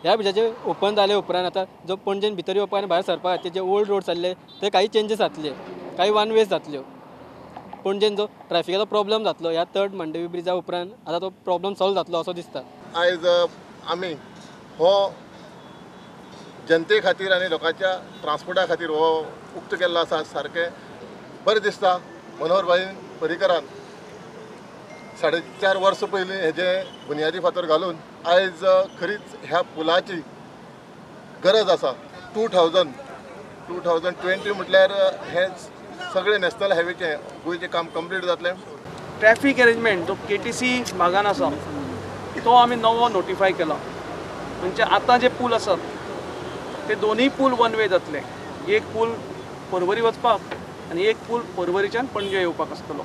ह्या ब्रिजाचे ओपन जाले उपरांत आतां जो पणजेन भितर येवपाक आनी भायर सरपा खातीर जे ओल्ड रोड जाल्ले ते काही चेंजीस जातले, काही वन वेज जातल्यो. पणजेन जो ट्रॅफिकाचो प्रॉब्लम जातलो ह्या थर्ड मांडवी ब्रिजा उपरांत आतां तो प्रॉब्लम सॉल्व जातलो असो दिसता. आयज आमी हो जनते खातीर आनी लोकांच्या ट्रान्सपोर्टा खातीर हो उक्तो केल्लो आसा, सारकें बरें दिसता. मनोहर भाई पर्रीकरान 4.5 वर्सां पयलीं हेजे बुनियादी फातर घालून आयज खरीच ह्या पुलाची गरज आसा. 2020 म्हटल्यार हे सगळे नॅशनल हायवेचें गोंयचें काम कंप्लीट जातलें. ट्रॅफीक अरेंजमेंट जो केटीसी भागान आसा तो आमी नवो नोटिफाय केला. म्हणजे आतां जे पूल आसात ते दोनूय पूल वन वे जातले. एक पूल पर्वरी वचपाक आनी एक पूल पर्वरीच्यान पणजे येवपाक आसतलो.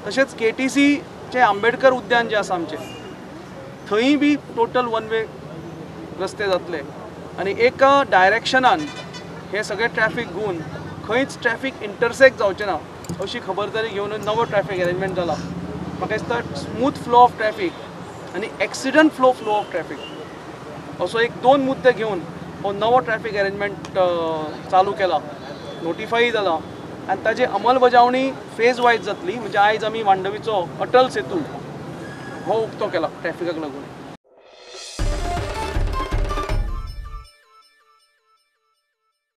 तशेंच केटीसीचें आंबेडकर उद्यान जें आसा आमचें थंय बी टोटल वन वे रस्ते जातले आनी एका डायरेक्शनान हे सगळे ट्रॅफीक घुवन खंयच ट्रॅफीक इंटरसेक्ट जावचें ना अशी खबरदारी घेवन नवो ट्रॅफीक अरेंजमेंट जाला. म्हाका दिसता स्मूथ फ्लो ऑफ ट्रॅफीक आनी एक्सिडंट फ्लो ऑफ ट्रॅफीक असो एक दोन मुद्दे घेवन हो नवो ट्रॅफीक अरेंजमेंट चालू केला, नोटिफाय जाला आनी ताची अंमलबजावणी फेज वायज जातली. म्हणजे आयज आमी मांडवीचो अटल सेतू हो उक्तो केला ट्रॅफिकाक लागून.